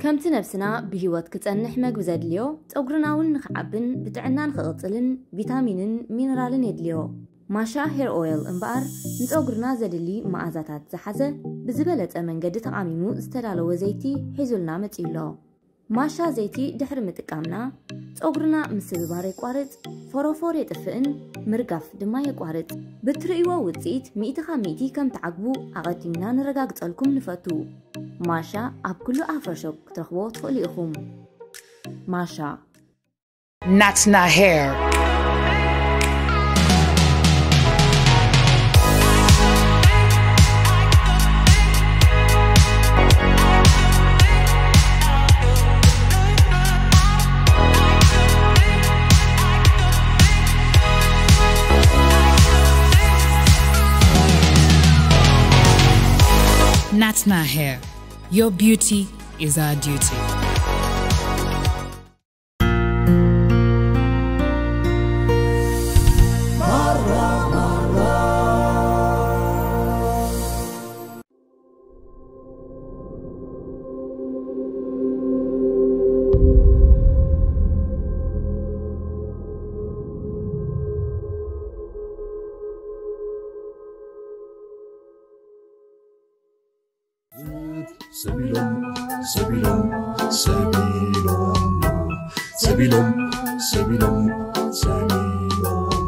ከምቲ ነብስና ብህይወት ክጸንሕ መግቢ ዘድልዮ፣ ጸጉርና እውን ንኽዓብን ብጥዕና ንኽቕጽልን ቪታሚንን ሚነራልን የድልዮ። ማሻ ሄር ኦይል እምበኣር ንጸጉርና ዘድሊ መኣዛታት ዝሓዘ ብዝበለጸ መንገዲ ተቓሚሙ ዝተዳለወ ዘይቲ ሒዙልና መጺኡ ኣሎ። ማሻ ዘይቲ ድሕሪ ምጥቃምና ጸጉርና ምስብባር የቋርጽ፣ ፎሮፎር የጥፍእን ምርጋፍ ድማ የቋርጽ። ብትርእይዎ ውጽኢት ሚእቲ ካብ ሚእቲ ከም ትዓግቡ ኣቐዲምና ነረጋግጸልኩም ንፈቱ። ማሻ ኣብ ኩሉ ኣፍሮ ሾፕ ክትረኽቦ ትኽእሉ ኢኹም። ማሻ። Natna hair. Natna hair. Your beauty is our duty. ሰቢሎም ሰቢሎም ሰቢሎም ሰቢሎም ሰቢሎም ሰቢሎም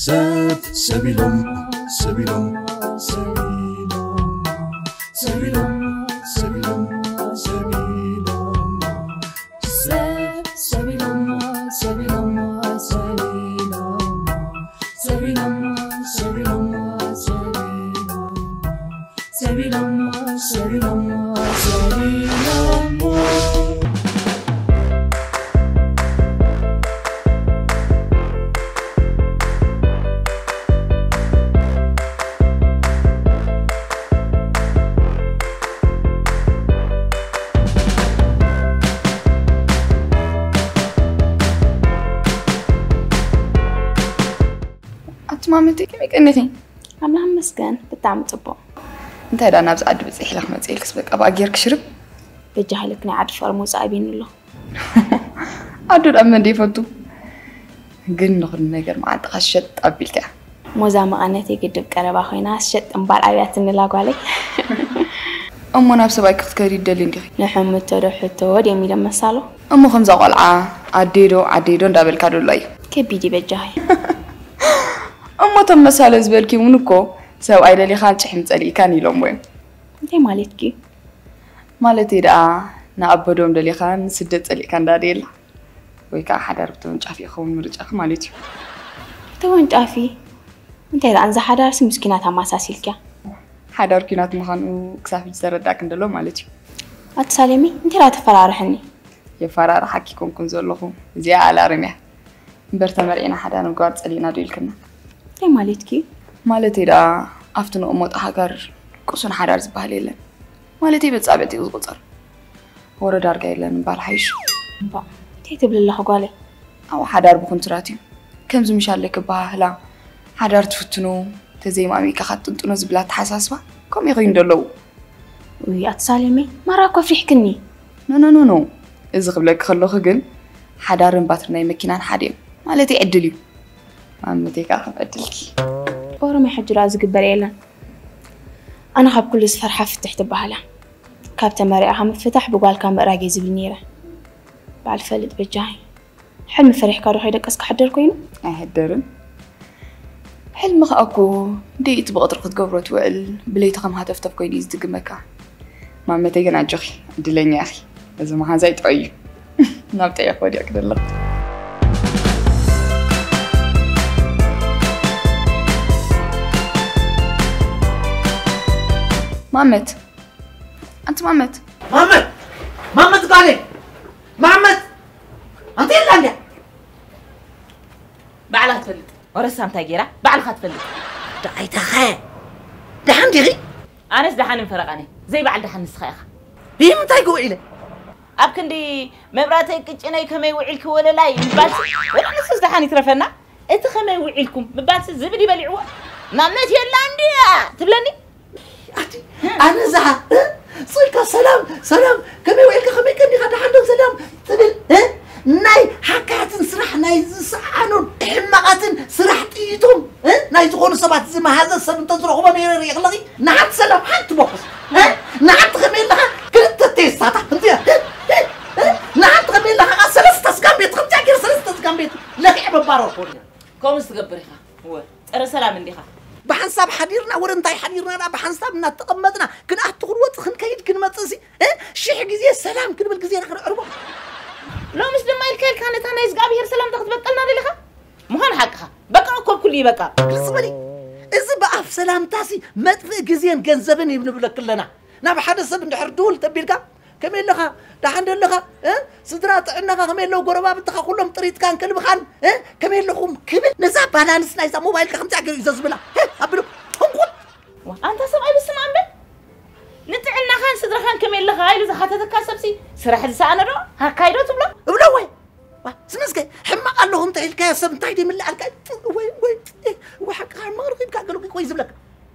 ሰብ ሰቢሎም ሰቢሎም ሰቢሎም ሰቢሎም ሰቢሎም ሰቢሎም ሰቢሎም ሰቢሎም ሰቢሎም ሰቢሎም ሰቢሎም ሰቢሎም ሰቢሎም ሰቢሎም ኣቲ ማመተይ ከመይ ቀኒኺ? ኣምላኽ ይመስገን ብጣዕሚ ጽቡቕ። እንታይ ደኣ ናብዚ ዓዲ ብጽሕ ኢለ ክመጽእ ኢልክስ በቃ ብኣ ጌርኪ ሽርብ? በጃኺ ኢለኪ ናይ ዓዲ ፍቕሪ ምውጻእ ኣብዩኒ ኣሎ። ኣዱ ደኣ መን ደይፈቱ? ግን ንኹሉ ነገር መዓንጥኻ ሸጥ ኣቢልካ። ሞዛ መቐነተይ ግድብ ቀረባ ኮይና ሸጥ እምባል ኣብያትኒ እላ ጓለይ። እሞ ናብ ሰብኣይኪ ክትከዲ ትደሊ እንዲኺ? ንሕምቶ ዶ ሕቶ ወድዮም ኢሎም መሳሎ። እሞ ከምዛ ቆልዓ ኣዴዶ ዓዴዶ እንዳበልካ ዶ ኣሎ እዩ? ከቢድ እዩ በጃኺ። እሞ እቶም መሳሎ ዝበልኪ እውን እኮ ሰብኣይ ደሊኻን ጭሕሚ ጸሊእካን ኢሎሞ እዮም። እንታይ ማለትኪ እዩ? ማለተይ ደኣ ንኣበዶም ደሊኻን ስደት ጸሊእካ እንዳደየላ ወይ ከዓ ሓዳር ብተወንጫፊ ይኸውን ምርጫኺ ማለት እዩ። ብተወንጫፊ? እንታይ ደኣ እንዛ ሓዳርሲ ምስ ኲናት ኣመሳሲልክያ። ሓዳር ኲናት ምዃኑ ክሳብ ሕጂ ተረዳእኪ እንደሎ ማለት እዩ። ኣቲ ሳሌመይ እንታይ ደኣ ተፈራርሕኒ? የፈራርሓኪ ኣይኮንኩን ዘለኹ፣ እዚኣ ኣላርም እያ። እምበር ተመርዒና ሓዳር ምግባር ጸሊእና ዶ ኢልክና? እንታይ ማለትኪ እዩ? ማለተይ ደኣ ኣብቲ ንቕመጦ ሃገር ቅሱን ሓዳር ዝበሃል የለን። ማለተይ በጻብዕቲ እዩ ዝቑጸር። ወረ ዳርጋ የለን እምበሃል ሓይሽ። እምባእ እንታይ ትብሊ ኣለኺ ጓለይ? ኣብኡ ሓዳር ብኹንትራት እዩ። ከምዚ ምሽ ኣለኪ ኣበሃህላ ሓዳር ትፍትኖ ተዘይማእሚእካ ካትጥንጥኖ ዝብል ኣተሓሳስባ ከምኡ እዩ ኮይኑ ደለዉ። ውይ ኣቲ ሳሌመይ ማራ እኮ ኣፍሪሕክኒ። ኖኖኖኖ እዚ ክብለኪ ከለኹ ግን ሓዳርን ባትሪ ናይ መኪናን ሓደ እዮም። ማለተይ ዕድል እዩ። ማመተይ ከዓ ከም ዕድልኪ። ኦሮማይ ሕጂ ደኣ ዝግበር የለን። ኣነ ካብ ኩሉ ዝፈርሓ ፍትሕ ትበሃል እያ። ካብ ተመሪዕኻ ምፍታሕ ብጓልካ ምእራግ እየ ዝብል ነይረ። በዓል ፈልጥ በጃኺ። ሕልሚ ፈሪሕካ ዶ ከይደቀስካ ሕደር ኮይኑ? ኣይሕደርን። ሕልሚ ከዓ እኮ ደይቲ ብቐትሪ ክትገብሮ ትውዕል ብለይቲ ከም ሃተፍተፍ ኮይኑ እዩ ዝድግመካ። ማመተይ ግን ኣጆኺ ዕድለኛ ኢኺ። እዚ መሓዛይ ጥዑይ እዩ። ናብ ጥዑይ ክወዲቕኪ ዘለኹ። ማመት ኣንቲ ማመት ማመት ማመት ጓለይ ማመት ኣንቲ የላ እንድያ ባዕላ ትፈልጥ ወረሳ እንታይ ገይራ ባዕልኻ ትፈልጥ ደዓይታኸ ደሓን ዲኺ ኣነስ ደሓንን ፈረቓነ ዘይበዓል ደሓን ንስኻ ኢኻ ይህ ምንታይ ግውዒለ ኣብ ክንዲ መብራተይ ቅጭነይ ከመይ ውዒልኪ ወለላይ ይባል ወላ ንሱስ ደሓን ይትረፈና እቲ ከመይ ውዒልኩም ምባልሲ ዝብል ይበሊዕዎ ማመት የላ እንድያ ትብለኒ ኣነ ዝሃ ስልካ ሰላም ሰላም ከመይ ውዒልካ ሰብ እንተ ዝረኽቦ ነይረ ሪኢ ክለኺ ንሓንቲ ሰላም ሓንቲ ቦክስ ንሓንቲ ከመይ ኣለኻ ክልተ ቴስታታ እንት ንሓንቲ ከመይ ኣለኻ ከዓ ሰለስተ ስጋም ቤት ከምዚኣ ገይረ ሰለስተ ስጋም ቤት ለኺዐ መባረር ኮን እያ። ከምኡስ ትገብር ኢኻ። እወ፣ ጸረ ሰላም እንዲኻ። ብሓንሳብ ሓዲርና ወረ እንታይ ሓዲርና ደኣ ብሓንሳብ እናተቐመጥና ክንኣቱ ክንወፅእ ክንከይድ ክንመፅእ ሲ ሽሕ ግዜ ሰላም ክንብል ግዜና ክነዕርቦ። ሎምስ ድማ ኢልካ ኢልካ ነታ ናይ እግዚኣብሔር ሰላምታ ክትበጠልና ደሊኻ? ምዃን ሓቅኻ። በቃ እኮ ኩሉ ይበቃ። ግልጽ በሊ። እዚ ብኣፍ ሰላምታሲ መጥፍእ ግዜን ገንዘብን እዩ ንብለክ ኣለና። ናብ ሓደ ሰብ እንድሕር ድውል ተቢልካ ከመይ ኣለኻ? ደሓን ዶ ኣለኻ? እ? ስድራ ጥዕናኻ ከመይ ኣለዉ? ጎረባብትኻ ኩሎም ጥሪትካን ከልብኻን እ? ከመይ ኣለኹም ክብል ነዛ ባላንስ ናይዛ ሞባይልካ ከምዚኣ ገይሩ እዩ ዘዝብላ። እ? ኣቢሉ ሕንቁል። ዋ፣ ኣንታ ሰብኣይ ብስም ኣንበል ንጥዕናኻን ስድራኻን ከመይ ኣለኻ ኢሉ ዝሓተተካ ሰብሲ ስራሕ ዝሰኣነ ዶ ሃካይ ዶ ትብሎ? እብሎ ወይ ዋ፣ ስመስከ ሕማቕ ኣለኹ እንተ ኢልካዮ ሰብ እንታይ ደይምልኣልካ? ወይ ወይ ወይ ሓቅኻ ሕማቕ ረኺብካ ገለ ወይ ዝብለካ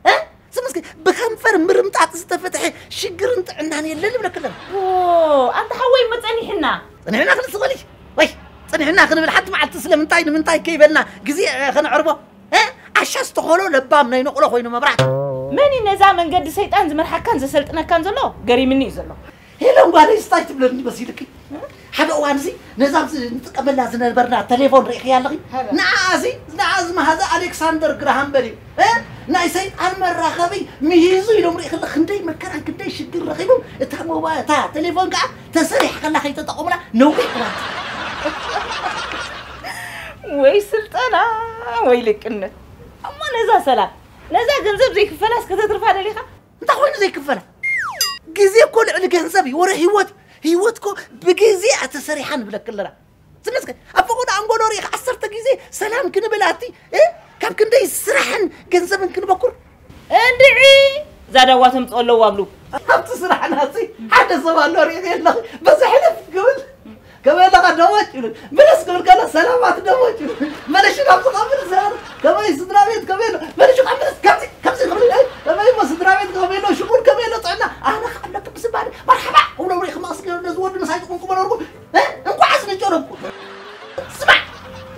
እ? ስመስከ ብከንፈር ምርምጣጥ ዝተፈትሐ ሽግርን ጥዕናን የለን ይብለክለን። ኦ፣ ኣንታ ሓወይ እሞ ጸኒሕና። ጸኒሕና ክንስቕ በሊ ወይ ጸኒሕና ክንብል ሓንቲ መዓልቲ ስለምንታይ ንምንታይ ከይበልና ግዜ ከነዕርቦ እ? ዓሻ ዝተኸሎ ለባም ናይ ነቕሎ ኮይኑ መብራት። መን እዩ ነዛ መንገዲ ሰይጣን ዝመርሓካን ዘሰልጥነካን ዘሎ? ገሪምኒ እዩ ዘሎ። ሄለን ጓለይ ስታይ ትብለኒ መሲልኪ ሓደ እዋን እዚ ነዛ ኣብዚ ንጥቀመላ ዝነበርና ቴሌፎን ርኢኽያ ኣለኺ? ንዓኣ እዚ ንዓ እዚ መሃዘ ኣሌክሳንደር ግራሃም በል እዩ እ? ናይ ሰይጣን መራኸቢ ምሂዙ ኢሎም ርኢ ከለኺ ክንደይ መከራን ክንደይ ሽግር ረኺቦም እታ ሞባ እታ ቴሌፎን ከዓ ተሰሪሓ ከላ ከይተጠቐሙላ ነዊሕ እዋን ወይ ስልጠና ወይ ልቅነት። እሞ ነዛ ሰላም ነዛ ገንዘብ ዘይክፈላስ ከተትርፋ ደሊኻ? እንታይ ኮይኑ ዘይክፈላ? ግዜ እኮ ልዕሊ ገንዘብ እዩ። ወረ ህይወት ህይወት እኮ ብግዜ እያ ተሰሪሓ ንብለክ ኣለና። ዝመስከ ኣብ ፈቐዶ ኣንጎሎ ርኢኻ ዓሰርተ ግዜ ሰላም ክንብል ኣቲ እ? ካብ ክንደይ ስራሕን ገንዘብን ክንበኩር እንድዒ እዛ ዳዋ ተምፅኦ ኣለዋ ብሉ። ኣብቲ ስራሕና እዚ ሓደ ሰብ ኣሎ ርኢ ኣለኹ በዚ ሕልፍ ክብል ከመይ ኣለኻ ደሞጭ ይብል መለስ ክብል ከሎ ሰላማት ደሞጭ ይብል መለሽ ናብ ዝቐብል ሰላም ከመይ ስድራ ቤት ከመይ ኣሎ መለሽ ካብ መለስ ከምዚ ከምዚ ክብል እ? ከመይ እሞ ስድራ ቤት ከመይ ኣሎ ሽጉር ከመይ ኣሎ ጥዕና ኣነ ካብ ለክ ብዝባል መርሓባ ክብሎ ርኢ ክማስገ ነዚ ወዲ ምሳይ ዝቁንቁ መኖርኩ እ? እንኳዕ ኣስነጨረኩ ስማዕ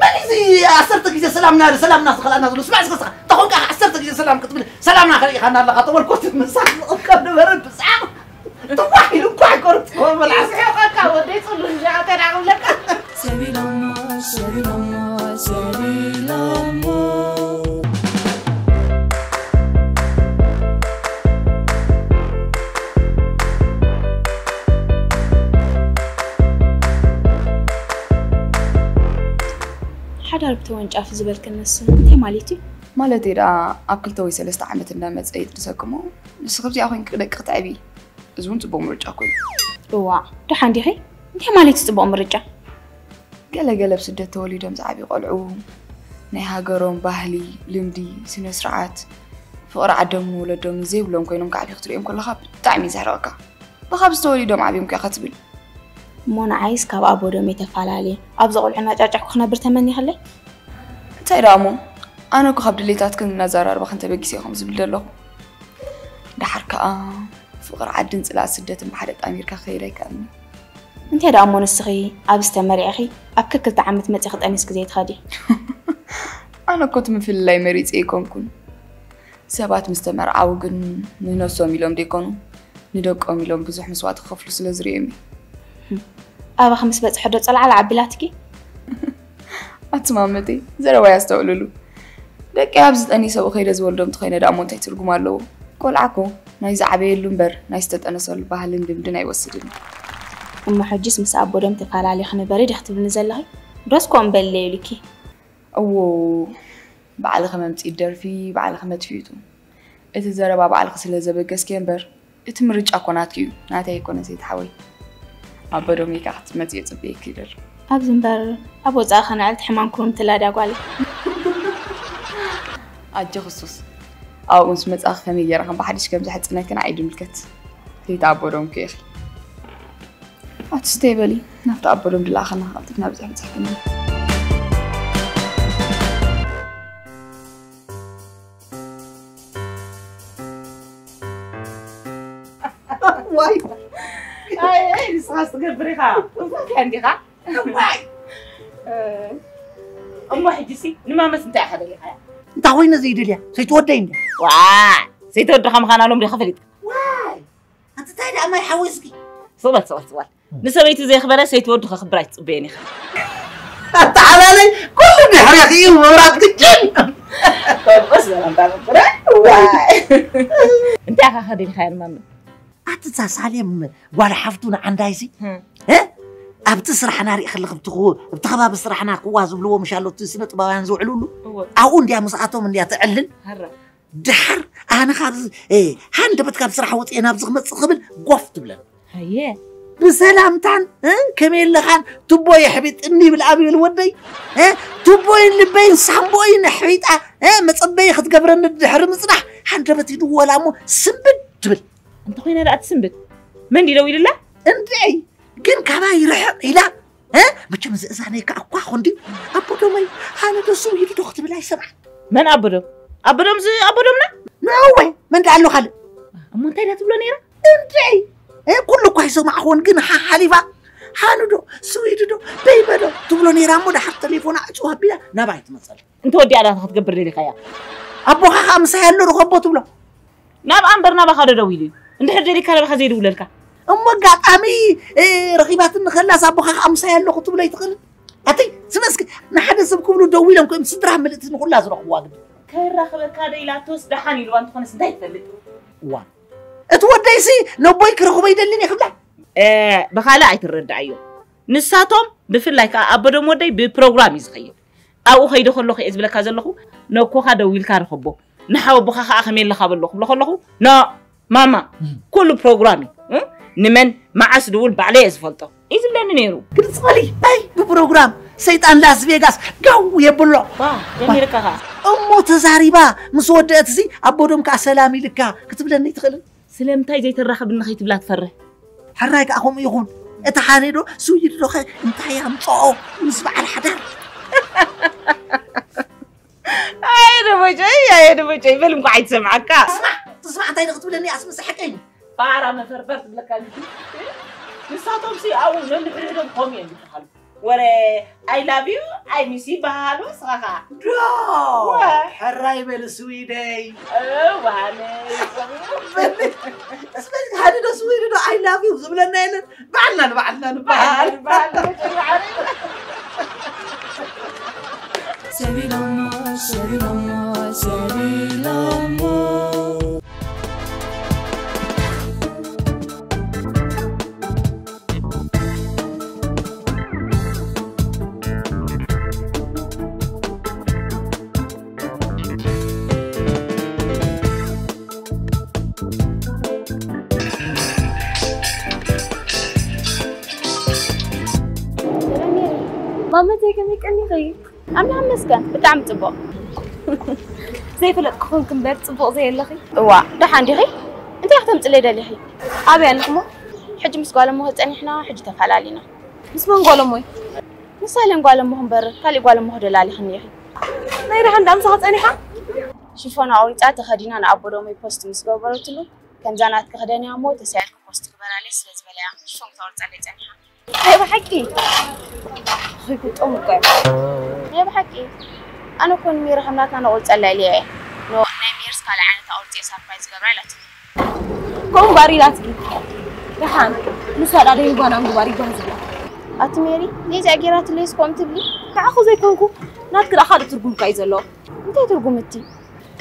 መን እዚ ዓሰርተ ግዜ ሰላምና ሰላምና ዝኸላና ዘሎ ስማዕ እስከ ስኻ ተኾንካ ዓሰርተ ግዜ ሰላም ክትብል ሰላምና ከሪኢኻና ኣለኻ ተበልኮት ምሳሕ ዝቕከብ ነበረ ብሳዕ ትዋሕ ኢሉ እኳ ኣይቆርጽ ኮመላ ስሕቀካ ወደይ ጽሉ እንጃ ተዳቕለካ ሰቢሎሞ ሰቢሎሞ ሰቢሎሞ ሓዳር ብተወንጫፊ ዝበልክን ንሱ እንታይ ማለት እዩ? ማለተይ ደኣ ኣብ ክልተ ወይ ሰለስተ ዓመት እንዳመጸ ይጥንሰክሞ ንስኺ ብዚኣ ኮይንኪ ደቂ ክትዕቢ እዚ እውን ጽቡቕ ምርጫ ኮይኑ። እዋእ ደሓን ዲኺ? እንታይ ማለት እዩ ጽቡቕ ምርጫ? ገለ ገለ ብስደት ተወሊዶም ዝዓብዩ ቆልዑ ናይ ሃገሮም ባህሊ፣ ልምዲ፣ ስነ ስርዓት፣ ፍቕሪ ዓዶምን ወለዶምን ዘይብሎም ኮይኖም ክዓብዩ ክትርእዮም ከለኻ ብጣዕሚ እዩ ዘሕርቐካ። ብኻብዚ ተወሊዶም ዓብዮም ከ ኢኻ ትብል። እሞ ንዓይስ ካብ ኣቦ ዶመይ ተፋላልየ ኣብዚ ቆልዑ እናጫጫሕኩ ክነብር ተመኒኽለይ? እንታይ ደኣ እሞ ኣነ እኮ ካብ ድሌታትክን እናዘራርባኽን ተበጊሰ ኢኹም ዝብል ዘለኹ። ደሓር ከኣ ፍቕሪ ዓድን ጽልኣት ስደትን ብሓደ ጣሚርካ ክኸይድ ኣይከኣልን እዩ። እንታይ ደኣ እሞ ንስኺ ኣብዚ ተመሪዕኺ ኣብ ከክልተ ዓመት መጺኺ ጠኒስኪ ዘይትኸዲ? ኣነ እኮ እቲ ምፍልላይ መሪጸ ኣይኮንኩን። ሰባት ምስ ተመርዓዉ ግን ንነብሶም ኢሎም ደይኮኑ ንደቆም ኢሎም ብዙሕ መስዋእቲ ክኸፍሉ ስለ ዝርእዮም እዩ። ኣባኺ ምስ በጽሐ ዶ ጸልዓል ዓቢላትኪ? ኣቲ ማመተይ ዘረባይ ኣስተውዕልሉ። ደቀይ ኣብዚ ጠኒሰ ኣብኡ ከይደ ዝወልዶም እንተኾይነ ደኣ እሞ እንታይ ትርጉም ኣለዎ? ቆልዓ እኮ ናይ ዝዓበየሉ እምበር ናይ ዝተጠነሰሉ ባህልን ልምድን ኣይወስድን እዩ። እሞ ሕጂስ ምስ ኣቦ ዶም ተፋላሊኺ ንበሪ ዲኺ ትብልኒ ዘለኺ? ዶስ ከምኡ በልለይ ኢሉኪ? እዎ ባዕልኺ መምጽኢት ደርፊ ባዕልኺ መጥፊእቱ። እቲ ዘረባ ባዕልኺ ስለ ዘበገስክዮ እምበር እቲ ምርጫ እኮ ናትኪ እዩ ናተይ ኣይኮነን ሰይቲ ሓወይ። ኣቦ ዶመይ ከኣ ክትመጽዮ ጽበየኪ ይደሊ። ኣብዚ እምበር ኣብ ወጻኢ ከነዕልቲ ሕማም ክሩምትላ ድያ ጓለይ። ኣጆኺ ሱስ ኣብኡ ምስ መጻኺ ከመይ ገይረ ከም ብሓድሽ ከም ዘሕጽነኪ ንዓይ ድምልከት። ሰይቲ ኣቦ ዶምኪ ኢኺ። ኣቲ ስተይ በሊ ናብቲ ኣቦ ዶም ድለኣኸና ክቐልጥፍ ናብ ብጽሕ ብጽሕ ክንብል። ዋይ ኣይ ኣይ ንስኻስ ትገብር ኢኻ ትፈትያ እንዲኻ ዋይ እሞ ሕጂሲ ንማመስ እንታይ ኢኻ ደሊኻያ እንታይ ኮይነ ዘይደልያ? ሰይትወደይ እንድያ። ዋ፣ ሰይትወድኻ ምዃና ሎም ዲኻ ፈሊጥካ? ዋይ፣ ኣንቲ እንታይ ደኣ ማይ ሓዊስኪ? ስቕ በል፣ ስቕ በል፣ ስቕ በል። ንሰበይቱ ዘየኽበረ ሰይትወዱ ከኽብር ኣይትጽበየን ኢኻ። ኣተዓላለይ ኩሉ ድሕሬኺ እዩ መብራት ግጭን። ኮርኮስ ዘረባ ምቁረ። ዋይ። እንታይ ኢኻ ከደሊኻ ያልማመ? ኣቲ እዛ ሳሌም ጓል ሓፍቱ ንዓንዳይሲ፣ እ? ኣብቲ ስራሕና ሪእኽልኽ፣ ኣብቲ ክው-፣ ኣብቲ ከባቢ ስራሕና ክዋ ዝብልዎ ምሽ ኣሎ፣ እቲ ስነ ጥበባውያን ዝውዕሉሉ። እወ። ኣብኡ እንድያ ምስኣቶም እንድያ ትዕልል። ሃራ። ድሓር ኣነ ካብ፣ እ፣ ሃንደበት ካብ ስራሕ ወፂኤ ናብዚ ክመፅእ ክብል ጎፍ ትብለን። ሃየ። ብሰላምታን፣ እ፣ ከመይ ኣለኻን ቱቦ የሕቢጥኒ ይብል ኣብ ይብል ወደይ። እ፣ ቱቦይን ልበይን ሳምቦይን ኣሕቢጣ፣ እ፣ መፀበይ ክትገብረኒ ድሕሪ ምፅናሕ ሃንደበት ይድወላ እሞ ስንብድ ትብል። እንተኾይና ደኣ ትስንብድ። መን ድዩ ደዊሉላ? እንድዒ፣ ግን ካባይ ርሕቕ ኢላ፣ እ? መቸም ዝእዛነይ ከኣ እኳ ኾን ድዩ? ኣቦዶመይ፣ ኣነ ዶ ስው ኢሉ ዶ ክትብል ኣይሰምዓን። መን ኣቦዶም? ኣቦዶም ዝ-፣ ኣቦዶምና? ንዕወ፣ መን ደኣ ኣሎ ካልእ? እሞ እንታይ ደኣ ትብሎ ነይራ? እንድዒ፣ እ፣ ኩሉ እኳ ኣይሰማዕኹዎን፣ ግን ሓሓሊፋ፣ ሃኑ ዶ፣ ስዊዲ ዶ፣ በይበ ዶ ትብሎ ነይራ እሞ፣ ደሓር ተሌፎና ዕጹው ኣቢላ ናባይ ትመጸል። እንተ ወዲኣ ዳታ ክትገብር ደሊኻያ? ኣቦኻ ኸኣ ምሳይ ኣሎ ርኸቦ ትብሎ። ናብ ኣንበር ናባኻ ዶ ደዊሉ እዩ? እንድሕር ደሊካ ናባኻ ዘይድውለልካ? እሞ ኣጋጣሚ፣ እ፣ ረኺባትኒ ኸላስ ኣቦኻ ኸኣ ምሳይ ኣሎ ክትብሎ ኣይትኽእልን? ኣቲ፣ ስመስክ፣ ንሓደ ሰብ ክብሉ ደዊሎም ኮይም ስድራ ምልእቲ ንኹላ ዝረኽብዋ ግን። ከይራኸበካ ዶ ኢላቶስ ደሓን ኢልዋ እንተኾነስ እንታይ ትፈልጥ? ዋ። እቲ ወደይሲ ነቦይ ክረኽቦ ይደልን እየ ክብላ? እ፣ ብኻልእ ኣይትረድኣዮ። ንሳቶም ብፍላይ ከኣ ኣቦዶም ወደይ ብፕሮግራም እዩ ዝኸይድ። ኣብኡ ከይደ ከለኹ እየ ዝብለካ ዘለኹ፣ ነኮኻ ደዊልካ ርኸቦ፣ ንሓወቦኻ ከኣ ከመይ ኣለኻ በሎ ክብሎ ከለኹ፣ ኖ፣ ማማ፣ እም። ኩሉ ፕሮግራም እዩ፣ እ? ንመን መዓስ ድውል ባዕለይ እየ ዝፈልጦ እዩ ዝብለኒ ነይሩ። ግልጽ በሊ፣ ኣይ፣ ብፕሮግራም ሰይጣን ላስ ቬጋስ ጋው የብሎ። ዋ፣ ጀሚርካ ከኣ። እሞ ተዛሪባ ምስ ወደአትሲ ኣቦዶም ከኣ ሰላም ኢልካ ክትብለኒ ኣይትኽእልን? ስለምንታይ ዘይተራኽብኒ ከይትብላ ትፈርህ? ሕራይ ከኣ ከምኡ ይኹን። እቲ ሓደ ዶ ስዊድ ዶ ኸ እንታይ ኣምጽኦ ምስ በዓል ሓዳር? ኣየ ደቦጨይ፣ ኣየ ደቦጨይ፣ በል እንኳዕ ኣይትሰምዓካ። ትስማዕ፣ ትስማዕ እንታይ ዶ ክትብለኒ ኣስምስ ሓቀይ? ፋራ መፈርፈር ትብለካ እንጂ። ንሳቶም ሲ ኣብኡ ነንሕድሕዶም ከምኡ እዮም ዝበሃሉ። ወረ I love you፣ I miss you ይበሃሉ፣ ንስኻ ኸኣ። ዶ! ወ። ሕራይ በል ስዊደይ። እዋነይ። በል፣ እስመ ሓደ ዶ ስዊድ ዶ I love you ዝብለና የለን። ባዕልና ንባዕልና ንበሃል። ባዕልና ንበሃል፣ ንበሃል። ሰቢሎሞ፣ ሰቢሎሞ፣ ሰቢሎሞ። ማመተይ ከመይ ቀኒኺ? ኣምላኽ ይመስገን፣ ብጣዕሚ ጽቡቕ። ዘይፈለጥኩ ኮንክ እምበር ጽቡቕ ዘየለኺ። እዋ፣ ደሓን ዲኺ? እንታይ ክተምጽለይ ደሊኺ? ኣበይ ኣለኽሞ? ሕጂ ምስ ጓል እሞኺ ጸኒሕና፣ ሕጂ ተፈላሊና። ምስ መን ጓል እሞይ? ምስ ሳሌም ጓል እሞኺ እምበር፣ ካሊእ ጓል እሞኺ ደላሊኽኒ ኢኺ። ናይ ደሓን ደኣ ምሳኺ ጸኒሓ? ሽፎና ኣውሪጻ ተኸዲና ንኣቦዶመይ ፖስት ምስ ገበረትሉ፣ ከምዛ ናትኪ ክደንያ እሞ ተሳኢልኪ ፖስት ግበራለይ ስለ ዝበለያ፣ ሽፎን ክተውርጸለይ ጸኒሓ። ናይ ብሓቂ? ኺጉጦም እኮ እዮም። ናይ ብሓቂ? ኣነ እኮ ንሜሪ ከም ናትና ነቑርጸላ ኢለያ እየ። ኖ፣ ናይ ሜርስ ካልእ ዓይነት ኣቑርጺ እየ ሳርፕራይዝ ገብራ ኢላትኒ። ከምኡ እምበኣር ኢላትኪ። ደሓን፣ ንሳ ደኣ ደይጓና ምግባር ይጓዝላ። ኣቲ ሜሪ፣ ነዚኣ ጌራትለይስ ከምኡ ትብሊ? ንዓኹ ዘይኮንኩ፣ ናትኪ ደኣ ካልእ ትርጉም እኳ እዩ ዘለዎ። እንታይ ትርጉም እቲ?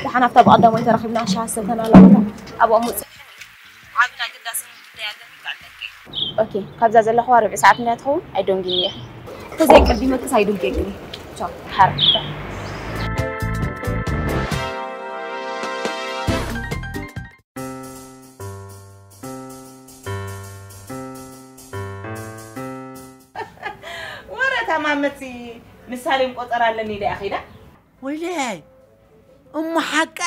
ደሓን ኣብታ ብቐዳማይ ተራኺብና ሻሂ ዝሰተናላ ቦታ ኣብኣ ምውጽእ። ዓብን ኣገዳስን ጉዳይ ኣለኒ፣ ክዕልለኪ እየ። ኦኬ፣ ካብዛ ዘለኽዋ ርብዒ ሰዓት እንድያ ትኸውን፣ ኣይደንጉይን እየ። እንተዘይቀዲመክስ ኣይደንጉየክን እየ። ቻው። ሓራ። ወረ ታማመቲ ምሳሌም ቆጸራ ኣለኒ ኢላ እያ ኸይዳ። ወይለይ፣ እሞ ሓቃ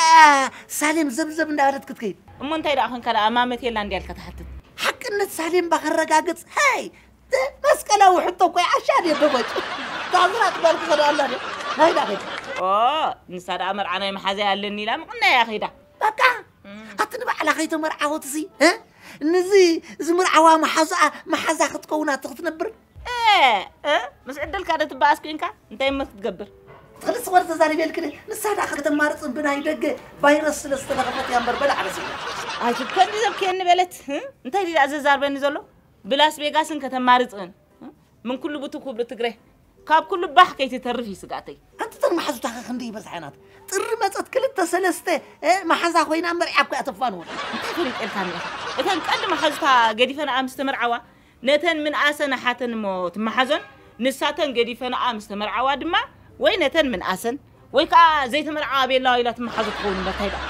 ሳሌም ዘብዘብ እንዳበለት ክትከይድ። እሞ እንታይ ደኣ ኾንካ ደኣ ማመት የላ እንድያ ኢልካ ትሓትት? ሓቅነት ሳሌም ባኸረጋግጽ፣ ሃይ፣ ተ-፣ መስቀላዊ ሕቶ እኮ እያ፣ ዓሻ ድየ ደቦጭ? ታዝራ ትባል ክኸዳ ኣላ ዶ? ናይ ዳ ኸይድ? ኦ፣ ንሳ ደኣ መርዓ ናይ መሓዛይ ኣለኒ ኢላ ምቕናያ ከይዳ። በቃ፣ እም። ኣቲ ንባዕላ ከይተመርዓወትሲ፣ እ? ንዚ ዝምርዓዋ መሓዛኣ መሓዛ ክትከውን ኣቲ ክትነብር? እ፣ እ፣ ምስ ዕድልካ ዶ ትበኣስ ኮይንካ? እንታይ እሞ ክትገብር? ትኽልስ ወር ተዛሪበልክን ንሳ ደኣ ከተማርፅን ብናይ ደገ ቫይረስ ስለ ዝተለኸፈት እያ እምበር በላ ዓበስ። ኣይትብከኒ ዘብክየኒ በለት። እንታይ ድኣ ዘዛርበኒ ዘሎ? ብላስ ቬጋስን ከተማርፅን ምን ኩሉ ብቱ ኩብሪ ትግረ ካብ ኩሉ ባሕ ከይትተርፍ እዩ ስጋተይ። ኣንቲ ተን መሓዙታኸ ክንደይ ይበዝሓ ናት? ጥሪ መፀት ክልተ ሰለስተ መሓዛ ኮይና እምበር ዓብካ ኣተፋንወን። እንታይ ፈሊጠልካ እኒኻ? እተን ቀንዲ መሓዙታ ገዲፈንኣ ምስ ተመርዓዋ ነተን ምንኣሰን ኣሓተን እሞ ትመሓዞን፣ ንሳተን ገዲፈንኣ ምስ ተመርዓዋ ድማ ወይ ነተን ምንኣሰን ወይ ከዓ ዘይተመርዓዋ ቤላዋ ኢላ ትመሓዞ ትኸውን እምበር እንታይ ደኣ?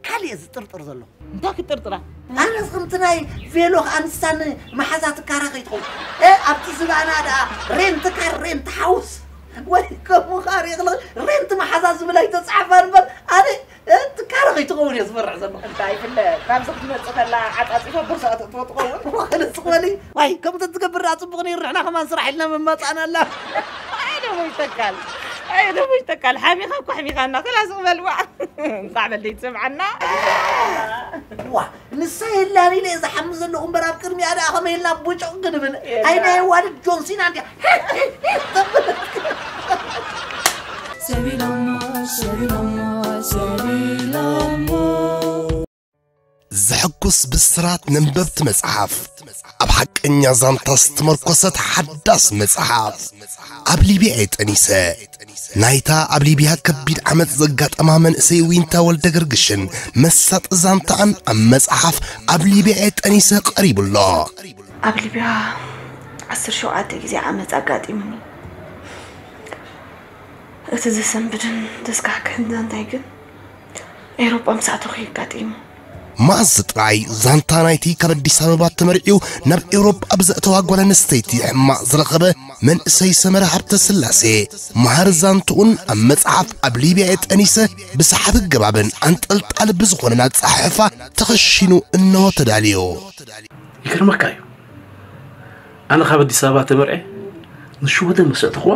ካልእ እየ ዝጥርጥር ዘሎ። እንታይ ክትጥርጥራ? ኣነስ ከምቲ ናይ ቬሎ ከዓ ንሳን መሓዛ ትካራ ከይትኸውን። ኣብቲ ዝባና ደኣ ሬንት ካር ሬንት ሓውስ ወይ ከምኡ ከዓ ሬንት መሓዛ ዝብል ኣይተፃሓፋ እምበር ኣነ ትካረ ከይትኸውን እየ ዝፈርሕ ዘለኹ። እንታይ ይፍለ ካብዚ ክትመፅእ ከላ ዓፃፂፋ ቦርሳኣ ተእትዎ ትኸውን። ዋኸለ ስኽበሊ ዋይ ከምኡ ተትገብር ደኣ ፅቡቕ ነይሩ ንሕና ከማን ስራሕ ኢልና ምመፃእና ኣላ። ኣይ ደሞ ይተካል ኣይ ደሞ ይተካል ሓሚኻ እኮ ኣሕሚኻና ከላ ስኽበል ዋ እንኳዕ በለይ ትሰምዓና። ዋ ንሳ የላን ኢለ እየ ዝሓሚ ዘለኹ እምበር ኣብ ቅድሚኣ ደኣ ከመይ ኢልና ቡጭቕ ክንብል ኣይ ናይ ዋልድ ጆንሲና እንዲያ። ዘሐጉስ ብስራት ነንበብቲ መጽሓፍ ኣብ ሓቀኛ ዛንታ ዝተመርኮሰት ሓዳስ መጽሓፍ ኣብ ሊብያ እየ ጠኒሰ ናይታ ኣብ ሊብያ ከቢድ ዓመጽ ዘጋጠማ መንእሰይ ዊንታ ወልደ ገርግሽን መሳጢ ዛንታኣን ኣብ መጽሓፍ ኣብ ሊብያ እየ ጠኒሰ ቀሪቡ ኣሎ። ኣብ ሊብያ ዓሰርተ ሸውዓተ ግዜ ዓመጽ ኣጋጢሙኒ። እቲ ዘሰንብድን ዘስካሕክሕን ዛንታይ ግን ኤውሮጳ ምስ ኣተኹ እዩ ኣጋጢሙ። መኣዝ ጥራይ ዛንታ ናይቲ ካብ ኣዲስ ኣበባ ተመርዕዩ ናብ ኤውሮጳ ብዘእተዋ ጓል ኣንስተይቲ ሕማቕ ዝረኸበ መንእሰይ ሰመረ ሃብተስላሴ መሃሪ ዛንትኡን ኣብ መጽሓፍ ኣብ ሊብያ እየ ጠኒሰ ብሰሓቢ ኣገባብን ኣንጠልጣሊ ብዝኾነን ኣጸሓሕፋ ተኸሺኑ እነሆ ተዳልዩ። ይገርመካ እዩ ኣነ ካብ ኣዲስ ኣበባ ተመርዕየ ንሽወደን ምስ ኣእተኽዋ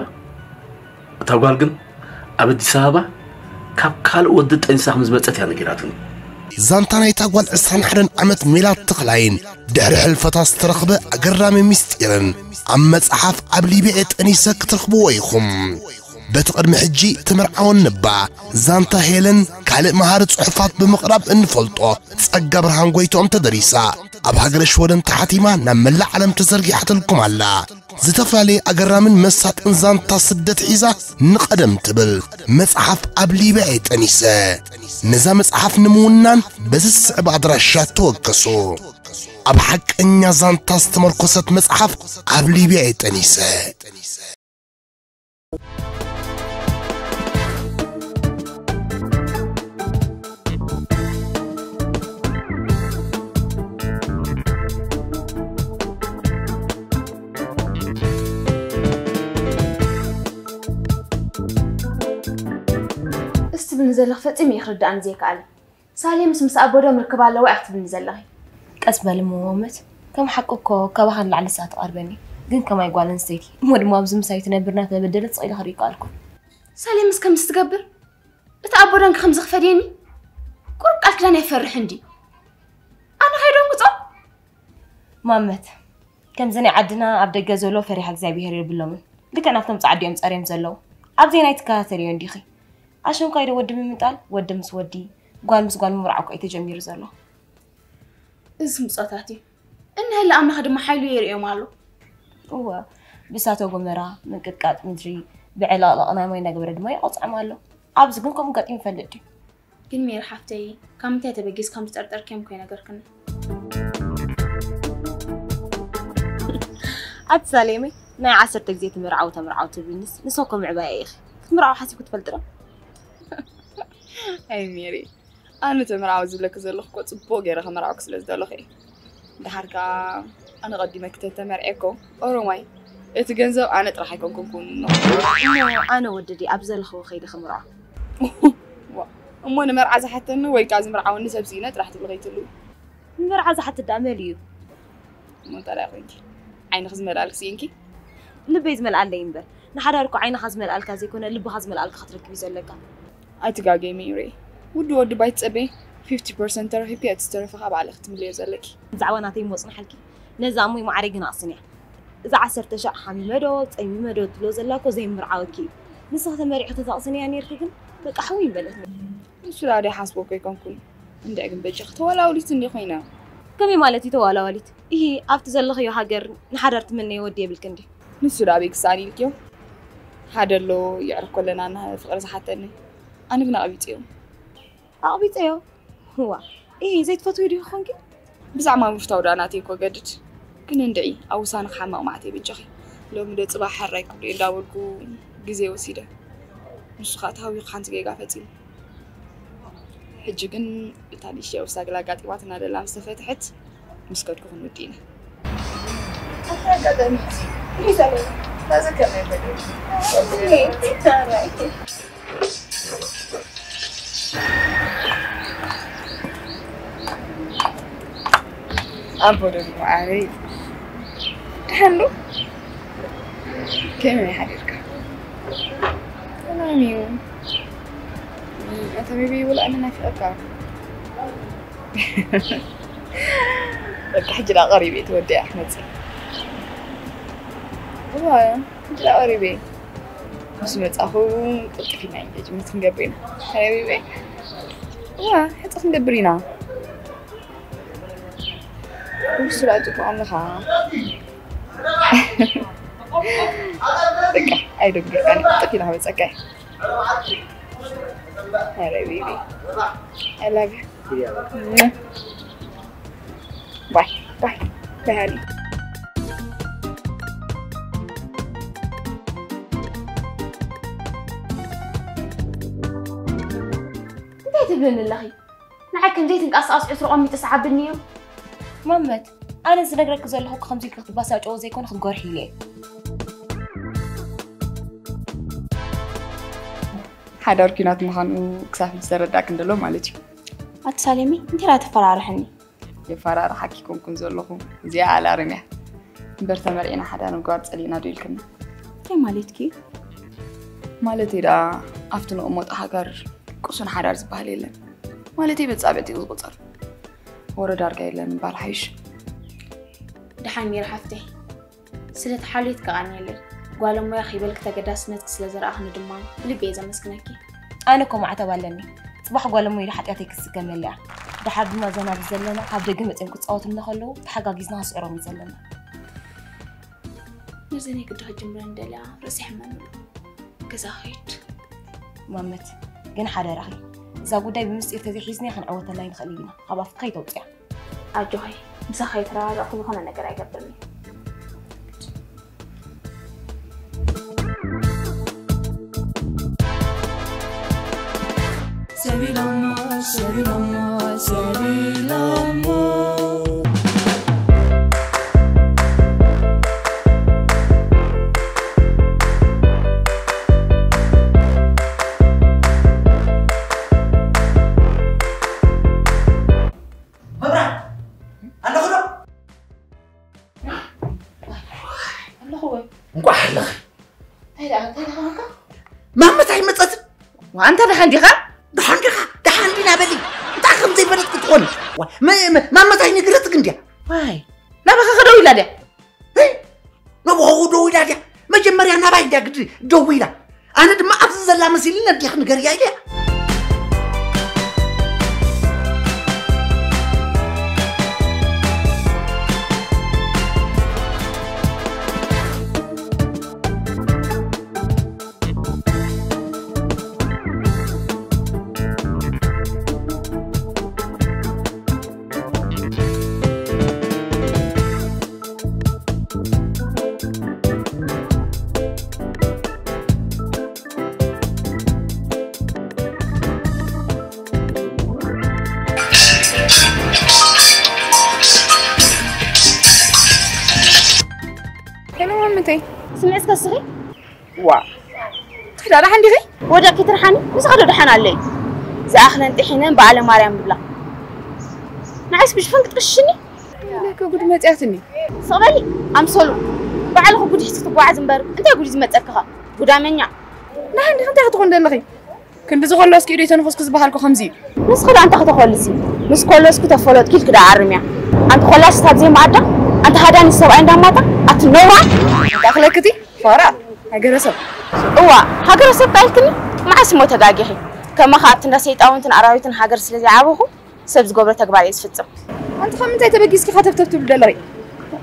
እታ ጓል ግን ኣብ ኣዲስ ኣበባ ካብ ካልእ ወዲ ጠኒሳ ከም ዝመጸት እያ ነጊራትኒ። ዛንታ ናይታ ጓል ዕስራን ሓደን ዓመት ሜላት ተኽላይን ድሕሪ ሕልፈታ ዝተረኽበ ኣገራሚ ምስጢርን ኣብ መጽሓፍ ኣብ ሊብያ ጠኒሰ ክትረኽብዎ ኢኹም። በቲ ቅድሚ ሕጂ ተመርዓወን ነባ ዛንታ ሄለን ካልእ መሃሪ ጽሑፋት ብምቕራብ እንፈልጦ ጸጋ ብርሃን ጎይትኦም ተደሪሳ ኣብ ሃገረ ሽወደን ተሓቲማ ናብ መላእ ዓለም ተዘርጊሓትልኩም ኣላ። ዝተፈላለየ ኣገራምን መሳጥን ዛንታ ስደት ሒዛ ንቐደም ትብል መጽሓፍ ኣብ ሊብያ እየ ጠኒሰ። ነዛ መጽሓፍ ንምውናን በዚ ዝስዕብ ኣድራሻ ተወከሱ። ኣብ ሓቀኛ ዛንታ ዝተመርኮሰት መጽሓፍ ኣብ ሊብያ እየ ጠኒሰ። እዚ ትብልኒ ዘለኺ ፈጺመ እዩ ክርድኣኒ ዘይከኣለ። ሳሌምስ ምስ ኣቦዶም ርክብ ኣለዋ ኢኺ ትብልኒ ዘለኺ። ቀስ በሊ እሞ ማመት፣ ከም ሓቂ እኮ ካባኻ ንላዕሊ ንሳ ትቐርበኒ፣ ግን ከማይ ጓል ኣንስተይቲ እሞ ድማ ኣብዚ ምሳይ ትነብር እናተበደለት ስቕ ኢለ ክርኢ ኣይከኣልኩን። ሳሌምስ ከምዚ ትገብር? እቲ ኣቦዶንኪ ከምዚ ክፈድየኒ? ቁሩብ ቃል ኪዳን የፈርሕ እንድዩ። ኣነ ከይደንግጾ? ማመት፣ ከምዚ ናይ ዓድና ኣብ ደገ ዘሎ ፈሪሃ እግዚኣብሄር የብሎምን። ልክዕ ናብቶም ጻዕዲ እዮም ጸርዮም ዘለዉ። ኣብዘየናይ ትከታተልዮ እንዲኺ? ኣሸንኳይ ዶ ወዲ ምምጣል፣ ወዲ ምስ ወዲ፣ ጓል ምስ ጓል ምምርዓው እኮ እዩ ተጀሚሩ ዘሎ። እዚ ምጾታት እዩ። እንሀለ ኣምላኽ ድማ ሓይሉ የርእዮም ኣሎ። እወ፣ ብእሳተ ጎመራ፣ ምንቅጥቃጥ ምድሪ፣ ብዕልቕልቕ ናይ ማይ እናገበረ ድማ ይቐጽዖም ኣሎ። ኣብዚ ግን ከምኡ ገጢሙ ይፈልጥ ድዩ? ግን ሜሪ ሓፍተይ ካብ ምንታይ ተበጊስ ከም ዝጠርጠርክዮም እኮ ይነገርክኒ። ኣቲ ሳሌመይ ናይ ዓሰርተ ግዜ ትምርዓው ተምርዓው ትብልንስ ንሶ እኮ ምዕባያ ኢኺ ክትምርዓው ሓሲብኩ ትፈልጢ ዶ? ኣይ ሜሪ ኣነ ተምርዓው ዝብለኪ ዘለኹ እኮ ጽቡቕ ገይረ ከመርዓውኪ ስለ ዝደለኹ እየ። ደሓር ከኣ ኣነ ቀዲመ ክተተመርዕየ እኮ ኦሮማይ እቲ ገንዘብ ኣነ ጥራሕ ኣይኮንኩን ክውንኖ። እሞ ኣነ ወዲ ድየ ኣብ ዘለኽዎ ከይደ ክምርዖ? እሞ ንመርዓ ዝሓተኒ ወይ ከኣ ዝምርዓወኒ ሰብ ስኢነ ጥራሕ ትብሊ ከይትህልዊ። ንመርዓ ዝሓትት ደኣ መን እዩ? እሞ እንታይ ደኣ ኮንኪ? ዓይንኺ ዝመልኣልኪ ስኢንኪ? ልበይ ዝመልኣለይ እምበር ንሓዳር እኮ ዓይንኻ ዝመልኣልካ ዘይኮነ ልብኻ ዝመልኣልካ ክትረክብ እዩ ዘለካ። ኣይትጋገይ መይሬ፣ ውዲ ወዲ ባይትጸበይ ፊፍቲ ፐርሰንት ተረኺብኪ እቲ ዝተረፈ ካብ ባዕልኺ ትምልዮ ዘለኪ። ብዛዕባ ናተይ እሞ ጽንሓልኪ፣ ነዛ እሞይ ማዕረይ ግና ኣስንያ። እዛ ዓሰርተ ሻዕ ሓሚመ ዶ ጸሚመ ዶ ትብሎ ዘላ እኮ ዘይምርዓወኪ እዩ። ንስኺ ተመሪዕኺ ተተቕስንያ ነይርኪ ግን በቃ ሕው ይበለትኒ። ንሱ ደኣ ደይሓስቦ እኮ ኣይኮንኩን። እንድዒ ግን በጃኺ ተዋላውሊት እንዲ ኮይና። ከመይ ማለት እዩ ተዋላዋሊት? ኢሂ ኣብቲ ዘለኽዮ ሃገር ንሓዳር ትምነዮ ወዲ የብልኪ እንዲ? ንሱ ደኣ ኣበይ ክሰኣን ኢልክዮ? ሓደ ኣሎ የዕርኮ ኣለና እና ፍቕሪ ዝሓተኒ። ኣነ ግን ኣቕቢጸዮ። ኣቕቢጸዮ? እዋ፣ ኢሂ ዘይትፈትዊ ዲኺ ኾንኪ? ብዛዕባ ምፍታው ደኣ ናተይ እኮ ገድድ። ግን እንድዒ ኣብ ውሳነ ክሓምቕ መዓት እየ በጃኺ። ሎሚ ዶ ጽባሕ ሕራይ ክብሎ እየ እንዳበልኩ ግዜ ወሲደ። ንሱ ኸኣ ተሃዊኹ ሓንቲ ጌጋ ፈጺሙ። ሕጂ ግን እታ ንእሽተይ ኣውሳግላ ኣጋጢማትና ደላ ምስ ተፈትሐት ምስ ከድኩ ክንውዲ ኢና። ኣጋጣሚ ይሰለኝ ታዘከመ ኣቦ ዶ መዓረይ ደሓን ዶ? ከመይ ሓዲርካ? ሰላም እዩ። ኣታ ቤቢ ውላ ኣነ ናፊቐካ። በቃ ሕጂ ደኣ ቀሪበ እየ ተወዲኣ ክመጽእ። እዋ ሕጂ ደኣ ቀሪበ እየ። ምስ መጻኹ ቅልጥፍ ኢልና ኢንጌጅመንት ክንገብር ኢና። ተረቢበ። እዋ ሕጂ ክንገብር ኢና። ንሱ ደኣ ጽቡቕ ኣለኻ። በቃ ኣይደንግርካን። ጥፍ ኢላ ክመጸካ እየ። ኧረ ቤቢ፣ I love you። ባይ ባይ ባይ ሃኒ። እንታይ ትብልኒ ኣለኺ? ንዓይ ከም ዘይትንቀሳቐስ ዕትሮ ቀሚጡ ሰዓብኒ እዩ። ማመት፣ ኣነ ዝነግረኪ ዘለኹ እኮ ከምዚ ኢልኪ ክትባሳጨዎ ዘይኮነ ክትጎርሒ ኢለ እየ። ሓዳር ኲናት ምዃኑ ክሳብ ሕጂ ተረዳእኪ እንተሎ ማለት እዩ። ኣቲ ሳሌሚ፣ እንታይ ደኣ ተፈራርሐኒ? የፈራርሓኪ ኣይኮንኩን ዘለኹ። እዚኣ ኣላርም እያ። እምበር ተመርዒና ሓዳር ምግባር ጸሊእና ዶ ኢልክና? እንታይ ማለትኪ? ማለተይ ደኣ ኣብቲ ንቕመጦ ሃገር ቅሱን ሓዳር ዝበሃል የለን። ማለተይ መጻብዕቲ እዩ ዝቑጸር። ወረ ዳርጋ የለን ምባል ሓይሽ። ደሓን ነይረ ሓፍተይ። ስለ ተሓልዮት ከቓንየለይ። ጓል እሞያ ከይበልኪ ተገዳስነትኪ ስለ ዘርኣኽኒ ድማ ብልቢ እየ ዘመስግነኪ። ኣነ እኮ ማዕተብ ኣለኒ። ጽባሕ ጓል እሞይ ኢለ ሓጢኣተይ ክስከመላ እያ። ደሓር ድማ ዘና ብዘለና ካብ ደገ መጺኦም ክጻወቱ እናኸለዉ ተሓጋጊዝና ክስዕሮም እዩ ዘለና። ነዚ ናይ ግዲ ክጅምረን ደልያ ርእሲ ሕመም ኣሎ። ገዛ ኸይድ። ማመት፣ ግን ሓደራኺ፣ እዛ ጉዳይ ብምስጢር ተዘይሒዝናያ ክንዕወተላ ኣይንኽእልን ኢና። ካብ ኣፍኪ ከይተውፅያ። ኣጆኺ፣ ምሳኺ ከይተረዳዳእኹ ዝኾነ ነገር ኣይገብርን እየ። ሰቢሎሞ፣ ሰቢሎሞ፣ ሰቢሎሞ። መብራት ኣለኹ ዶ? ኣለኹ ወይ? እንቋዕ ኣለኺ። እንታይ ደኣ፣ እንታይ ደኣ ኾንካ? ማመት ኣይመጸትን። ዋ፣ ኣንታ ደሓን ዲኻ? ደሓን ዲኻ? ደሓን ዲና በሊ። እንታይ ከም ዘይበለት ክትኾን? ዋ፣ መ-፣ መ-፣ ማመት ኣይነግረትክን ድያ? ዋይ፣ ናባኻ ከደው ኢላ ድያ? ህይ! ናባኻ ደው ኢላ ድያ? መጀመርያ ናባይ ድያ ግዲ ደው ኢላ? ኣነ ድማ ኣብዚ ዘላ መሲልኒ እንዲኺ ንገርያ ኢለ። ሄሎ ማመተይ። ስምዒ እስከ እስኺ። ዋ። እንታይ ደኣ ደሓን ዲኺ? ወዲቕኪ ትርሓኒ? ምሳኺ ዶ ደሓን ኣለይ? ዝኣኽለን ጥሒነን በዓለ ማርያም ብላ። ንዓይስ ብሽፈን ክትቕሽሽኒ? ለከ ጉድ መጽያትኒ። ስቕ በሊ ኣምሰሉ። ባዕልኺ ጉድ ሒዝኪ ትጓዓዝ እምበር እንታይ ጉድ እዩ ዝመጸኪ ኸ? ጉዳመኛ። ደሓን ዲኺ? እንታይ ክትኾን ደለኺ? ክንዲ ዝኾለስኪ ኢዶ ተንፈስኩ ዝበሃልኩ ከምዚ እዩ። ንስኺ ደኣ እንታይ ከተኾልሲ? ምስ ኮለስኩ ተፈለጥኪ ኢልኪ ደኣ ኣርምያ። ኣንቲ ኮላስ ስታት ዘይመኣዳ? ኣንታ ሃዳኒ ሰብኣይ እንዳማታ ኣቲ ነውራ። ኣኽለክቲ ፋራ ሃገረሰብ። እዋ ሃገረሰብ ቃልክኒ። መዓስ እሞ ተጋጊኺ? ከማኻ ኣብቲ እንዳ ሰይጣውንትን ኣራዊትን ሃገር ስለ ዘይዓበኹ ሰብ ዝገብሮ ተግባር እየ ዝፍጽም። ኣንቲ ካብ ምንታይ ተበጊስኪ ከተብተብ ትብሊ ደለኺ?